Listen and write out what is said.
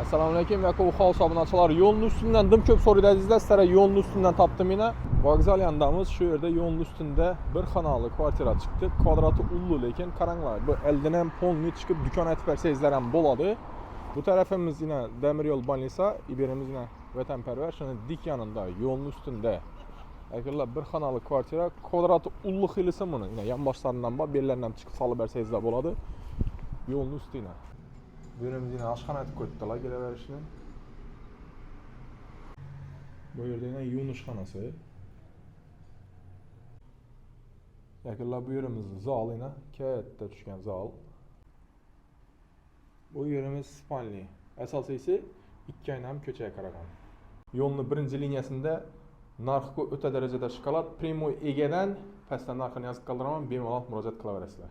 Assalomu alaykum, Yakubu House obunachilar. Yo'lning üstünden dım ko'p so'raydingizlar, sizlarga yo'lning üstünden tapdim yine. Vokzal yanındamız. Şu yerdə yolun üstünde bir xanalı kvartira çıxdı. Kvadratı ullu, lekin qaranglar, bu eldən ham polni çıxıb dükan etib versəngizlər ham bo'ladi. Bu tərəfimiz yine demir yol balnisa, iberimiz yine Vətənpərvər. Şunun dik yanında, yolun üstünde. Arkadaşlar, bir xanalı kvartira, kvadratı ullu xilisi bunu. Yine yan başlarından bak, bellərindən çıxıb salıb versəngizlər bo'ladi. Yolun üstü yine. Bu yerimiz yine aşxana etib qo'yibdilar kelaverishini. Bu yerda yine yuvinish xonasi. Yaqinlar, bu yerimiz zal yine katta tushgan zal. Bu yerimiz spalni. Asosiysi ikki ayna ham ko'chaga qaragan. Yo'lni birinchi liniyasida narxi o'ta darajada shokolad, prямой egadan pastdan narxini yozib qoldiraman, bemalol murojaat qilaverasizlar.